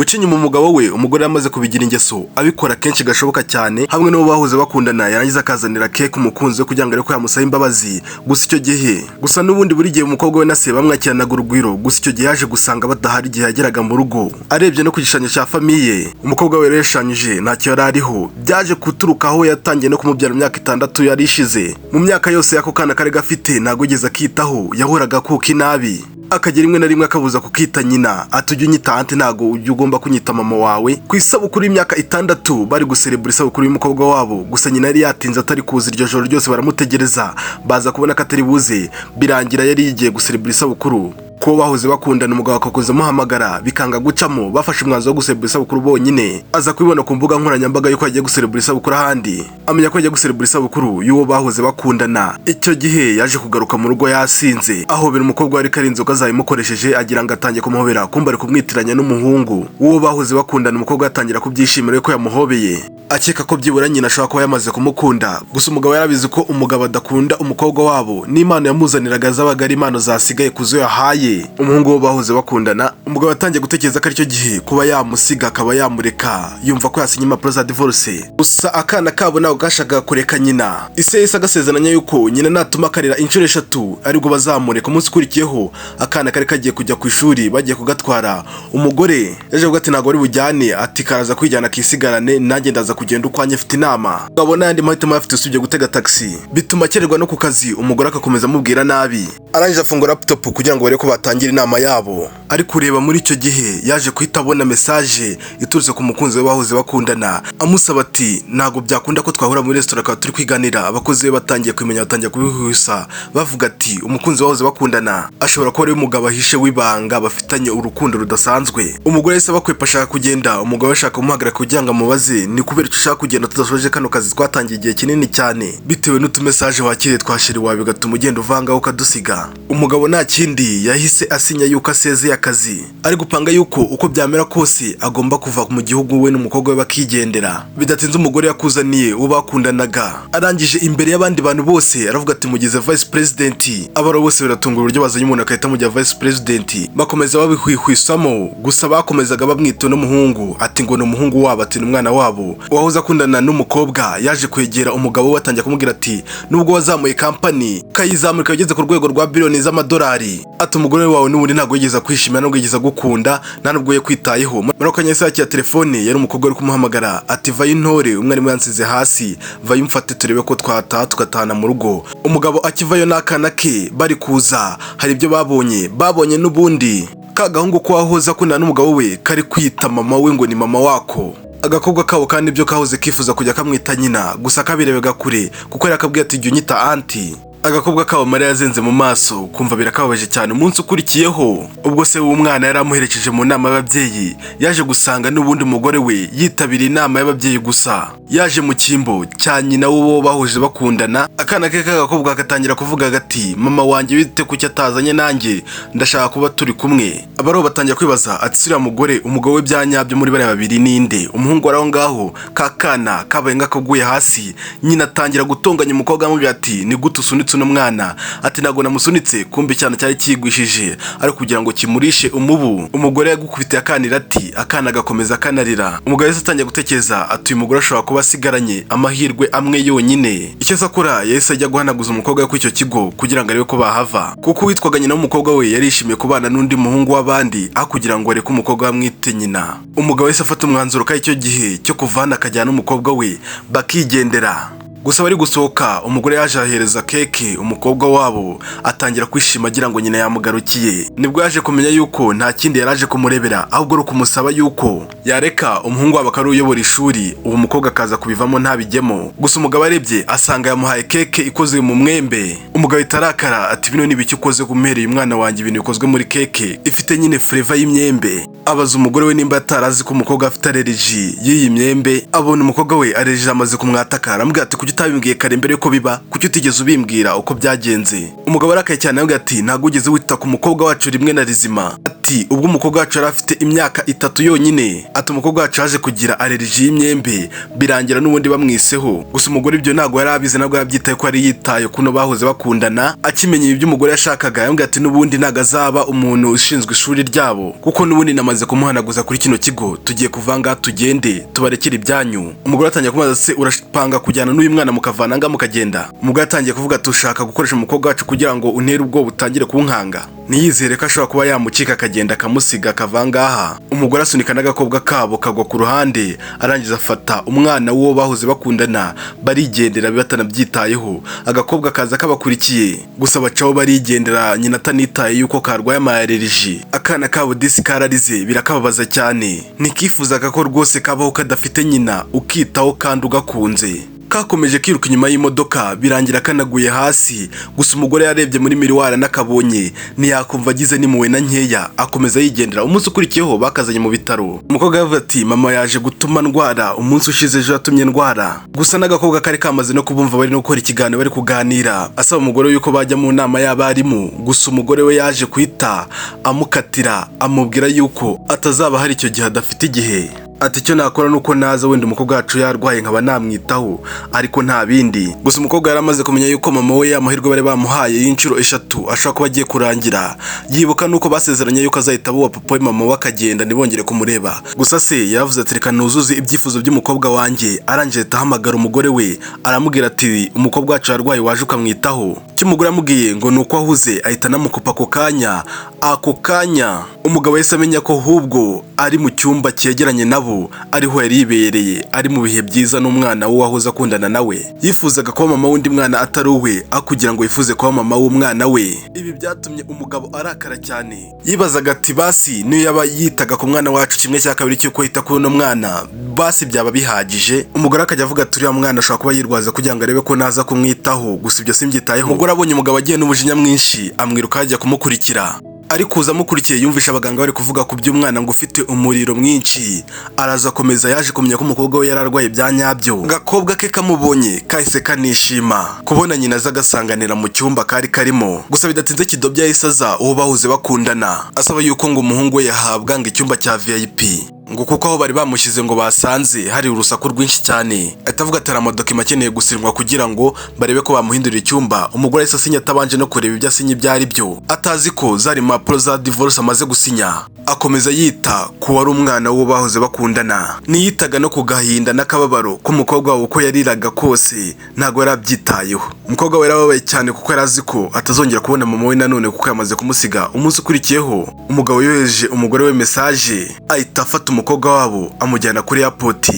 Guca inyuma umugabo we, umugore yamaze kubigira ingeso, abikora kenshi gashoboka cyane hamwe n'uwo bahoze bakundana. Yarangiza akazanira keke umukunzi we kugira ngo arebe ko yamusaba imbabazi. Gusa icyo gihe gusa n'ubundi buri gihe umukobwa we na se bamwakiranaga urugwiro. Gusa icyo gihe yaje gusanga badahari. Igihe yageraga mu rugo, arebye no ku gishushanyo cya famille umukobwa we yari yashushanyije, ntacyo yari ariho. Byaje guturuka aho yatangiye no kumubyara mu myaka 6 yari ishize. Mu myaka yose y'ako kana kari gafite, ntabwo yigeze akitaho. Yahoraga akuka inabi, akagera rimwe na rimwe akabuza kukita nyina, ati: "Ujye unyita aunty, ntabwo ujya ugomba kunyita mama wawe." Ku isabukuru y'imyaka 6 bari guserebura isabukuru y'umukobwa wabo, gusa nyina yari yatinze atari kuza. Iryo joro ryose baramutegereza, baza kubona ko atari buze. Birangira yari yigiye guserebura isabukuru kubo bahoze bakundana. Umugabo akakomeza amuhamagara bikanga gucamo. Bafashe umwanzuro wo guserebura isabukuru bonyine. Aza kubibona ku mbuga nkoranyambaga yuko yagiye guserebura isabukuru ahandi, amenya ko yagiye guserebura isabukuru y'uwo bahoze bakundana. Icyo gihe yaje kugaruka mu rugo yasinze, ahobera umukobwa wari kari inzoga zayimukoresheje, agira ngo atangiye kumuhobera, kumva ari kumwitiranya n'umuhungu w'uwo bahoze bakundana. Umukobwa atangira kubyishimira ko yamuhobeye, akeka ko byibura nyina ashobora kuba yamaze kumukunda. Gusa umugabo yarabizi ko umugabo adakunda umukobwa wabo, n'impano yamuzaniraga zabaga ari impano zasigaye ku zo yahaye umuhungu wo bahoze bakundana. Umugabo yatangiye gutekereza ko aricyo gihe kuba yamusiga, akaba yamureka, yumva ko yasinya impapuro za divorce. Gusa akana kabo ntabwo gashakaga kureka nyina. Ise yahise agasezeranya yuko nyina natuma akarira inshuro eshatu aribwo bazamureka. Umunsi ukurikiyeho akana kari kagiye kujya ku ishuri, bagiye kugatwara. Umugore yaje kuvuga ati: "Ntabwo bari bujyane," ati: "Karaza kwijyana kisigarane, nanjye ndaza kugenda ukwanjye, mfite inama." Umugabo n'ayandi mahitamo afite usibye gutega taxi, bituma akererwa no ku kazi. Umugore agakomeza amubwira nabi. Arangije afungura laptop kugira ngo barebe ko batangira inama yabo. Ari kureba muri icyo gihe, yaje guhita abona message iturutse ku mukunzi we bahoze bakundana, amusaba ati: "Ntabwo byakunda ko twahura muri resitora akaba turi kwiganira?" Abakozi be batangiye kumenya, batangiye kubihusa, bavuga ati: "Umukunzi bahoze bakundana ashobora kuba ari umugabo ahishe w'ibanga, bafitanye urukundo rudasanzwe." Umugore yahise abakwepa, ashaka kugenda. Umugabo ashaka kumuhagarika kugira ngo amubaze: "Ni kubera icyo ushaka kugenda tudasoje kano kazi twatangiye igihe kinini cyane, bitewe n'utumessage wakiriye twa chéri wawe bigatuma ugenda uvangaho ukadusiga?" Umugabo nta kindi, yahise asinya yuko asezeye akazi, ari gupanga yuko uko byamera kose agomba kuva mu gihugu, we n'umukobwa we bakigendera. Bidatinze umugore yakuzaniye uwo bakundanaga. Arangije imbere y'abandi bantu bose aravuga ati: "Mugize vice president." Abaro bose biratungura uburyo bazanye umuntu agahita amujya vice president. Bakomeza babihwihwisamo, gusa bakomezaga bamwita n'umuhungu, ati ngo ni umuhungu wabo, ati ni umwana wabo wahoze akundana n'umukobwa. Yaje kwegera umugabo we, atangira kumubwira ati: "Nubwo wazamuye company ukayizamura ugeze ku rwego rwa biliyoni z'amadolari," ati, "umugore wawe n'ubundi ntabwo yigeze akwishimira, nubwo yigeze agukunda, nta nubwo yakwitayeho." Muri ako kanya yahise yakira telefone, yari umukobwa uri kumuhamagara, ati: "Vayo intore, umwarimu yansize hasi, vayo umfate turebe ko twataha tugatahana mu rugo." Umugabo akivayo n'akana ke bari kuza, hari ibyo babonye. Babonye n'ubundi ka gahungu ko wahoze akundana n'umugabo we kari kwita mama we ngo ni mama wako. Agakobwa kabo kandi ibyo kahoze kifuza kujya kamwita nyina, gusa kabirebaga kure, kuko yari akabwiye ati: "Jya unyita aunty." Agakobwa kabo amarira yazenze mu maso, kumva birakababaje cyane. Umunsi ukurikiyeho, ubwo se w'umwana yari amuherekeje mu nama y'ababyeyi, yaje gusanga n'ubundi mugore we yitabiriye inama y'ababyeyi, gusa yaje mu cyimbo cya nyina w'uwo bahuje bakundana. Akana ke k'agakobwa gatangira kuvuga gati: "Mama wanjye bite? Kuki atazanye nanjye? Ndashaka kuba turi kumwe." Abariho batangira kwibaza ati: "Siriya mugore, umugabo we bya nyabyo muri bariya babiri ninde?" Umuhungu wari aho ngaho, ka kana kabaye nk'akaguye hasi. Nyina atangira gutonganya umukobwa, amubwira ati: "Ni gute usunitse uno mwana?" Ati: "Ntabwo namusunitse." Kumbe icyana cyari kigwishije ari kugira ngo kimurishe umubu. Umugore yagukubitiye akanira ati, akana gakomeza kanarira. Umugabo yahise atangira gutekereza ati: "Uyu mugore ashobora kuba asigaranye amahirwe amwe yonyine." Icyo se akora, yahise ajya guhanaguza umukobwa we kuri icyo kigo kugira ngo arebe ko bahava, kuko uwitwaga nyina w'umukobwa we yari yishimiye kubana n'undi muhungu w'abandi aho kugira ngo areke umukobwa we amwite nyina. Umugabo yahise afata umwanzuro ko icyo gihe cyo kuvana, akajyana n'umukobwa we bakigendera. Gusa bari gusohoka, umugore yaje ahereza keke umukobwa wabo, atangira kwishima agira ngo nyina yamugarukiye. Nibwo yaje kumenya yuko nta kindi yari aje kumurebera, ahubwo ari ukumusaba yuko yareka umuhungu wabo akaba uyobora ishuri, uwo mukobwa akaza kubivamo ntabijyemo. Gusa umugabo arebye asanga yamuhaye keke ikoze mu mwembe. Umugabo ahita arakara ati: "Bino ni ibiki ukoze kumpereye umwana wanjye, ibintu bikozwe muri keke ifite nyine flavor y'imyembe?" Abaza umugore we nimba atarazi ko umukobwa afite allergie y'iyi myembe. Abona umukobwa we allergie amaze kumwataka, aramubwira ati: "Kuki utabimbwiye kare mbere yuko biba? Kuki utigeze ubimbwira uko byagenze?" Umugabo arakaye cyane, aramubwira ati: "Ntabwo ugeze wita ku mukobwa wacu rimwe na rizima." Ati: "Ubwo umukobwa wacu yari afite imyaka 3 yonyine," ati, "umukobwa wacu yaje kugira allergie y'imyembe, birangira n'ubundi bamwiseho." Gusa umugore ibyo ntabwo yari abizi, ntabwo yabyitaye ko yari yitaye kuno bahoze bakundana. Akimenya ibyo umugore yashakaga, yambwiye ati: "N'ubundi ntabwo azaba umuntu ushinzwe ishuri ryabo, kuko n'ubundi namaze Twamaze kumuhanaguza kuri kino kigo, tugiye kuvanga, tugende tubarekere ibyanyu. Umugore atangiye kumubaza: "Se urapanga kujyana n'uyu mwana mukavana ngaha mukagenda?" Umugore atangiye kuvuga ati: "Ushaka gukoresha umukobwa wacu kugira ngo untere ubwoba, utangire kunkanga." Ntiyizere ko ashobora kuba yamucika akagenda akamusiga akava ngaha. Umugore asunika n'agakobwa kabo kagwa ku ruhande, arangiza afata umwana w'uwo bahoze bakundana, barigendera batanabyitayeho. Agakobwa kaza kabakurikiye, gusa bacaho barigendera, nyina atanitaye yuko karwaye ama allergie. Akana kabo disi kararize, birakababaza cyane. Ntikifuzaga ko rwose kabaho kadafite nyina ukitaho kandi ugakunze. Kakomeje kiruka inyuma y'imodoka, birangira kanaguye hasi. Gusa umugore yarebye muri miroir n'akabonye, ntiyakumva agize n'impuhwe na nkeya, akomeza yigendera. Umunsi ukurikiyeho bakazanye mu bitaro. Umukobwa yavuze ati: "Mama yaje gutuma ndwara umunsi ushize, ejo yatumye ndwara." Gusa n'agakobwa kari kamaze no kubumva bari no gukora ikiganiro, bari kuganira, asaba umugore yuko bajya mu nama y'abarimu. Gusa umugore we yaje kuhita amukatira, amubwira yuko atazaba hari icyo gihe, adafite igihe. Ati: "Icyo nakora nuko naza wenda umukobwa wacu yarwaye nkaba namwitaho, ariko nta bindi." Gusa umukobwa yari amaze kumenya yuko mama we amahirwe bari bamuhaye y'inshuro 3 ashobora kuba agiye kurangira. Yibuka nuko basezeranye yuko azahita aba uwa papa we, mama we akagenda ntibongere kumureba. Gusa se yaravuze ati: "Reka nuzuze ibyifuzo by'umukobwa wanjye." Arangije ahita ahamagara umugore we, aramubwira ati: "Umukobwa wacu yarwaye, waje ukamwitaho?" Icyo umugore yamubwiye ngo ni uko ahuze, ahita anamukupa ako kanya. Ako kanya umugabo yahise amenya ko ahubwo ari mu cyumba cyegeranye nabo, ariho yari yibereye, ari mu bihe byiza n'umwana we wahoze akundana nawe. Yifuzaga kuba mama w'undi mwana atari uwe, aho kugira ngo yifuze kuba mama w'umwana we. Ibi byatumye umugabo arakara cyane. Yibazaga ati: "Basi niyo yaba yitaga ku mwana wacu 1/2 cy'uko yita kuri uno mwana, basi byaba bihagije." Umugore akajya avuga ati: "Uriya mwana ashobora kuba yirwaza kugira ngo arebe ko naza kumwitaho, gusa ibyo simbyitayeho." Umugore abonye umugabo agiye n'umujinya mwinshi, amwiruka ajya kumukurikira. Ari kuza amukurikiye, yumvisha abaganga bari kuvuga ku by'umwana ngo ufite umuriro mwinshi. Araza akomeza, yaje kumenya ko umukobwa we yari arwaye bya nyabyo. Agakobwa ke kamubonye kahise kanishima kubona nyina aza agasanganira mu cyumba kari karimo. Gusa bidatinze Kidobya yahise aza, uwo bahoze bakundana, asaba yuko ngo umuhungu we yahabwa ngo icyumba cya VIP, ngo kuko aho bari bamushyize ngo basanze hari urusaku rwinshi cyane. Ahita avuga ati hari ama document akeneye gusinywa kugira ngo barebe ko bamuhindurira icyumba. Umugore ahise asinya atabanje no kureba ibyo asinya ibyo ari byo, atazi ko zari impapuro za divorce amaze gusinya. Akomeza yita ku wari umwana w'uwo bahoze bakundana, ntiyitaga no ku gahinda n'akababaro k'umukobwa wawe. Uko yariraga kose ntabwo yari abyitayeho. Umukobwa we yarababaye cyane kuko yari azi ko atazongera kubona mama we nanone kuko yamaze kumusiga. Umunsi ukurikiyeho umugabo yohereje umugore we message, ahita afata umukobwa wabo amujyana kuri airport.